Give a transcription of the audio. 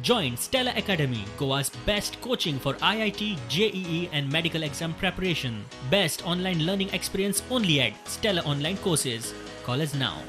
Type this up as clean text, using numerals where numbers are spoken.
Join Stellar Academy, Goa's best coaching for IIT, JEE and medical exam preparation. Best online learning experience only at Stellar Online Courses. Call us now.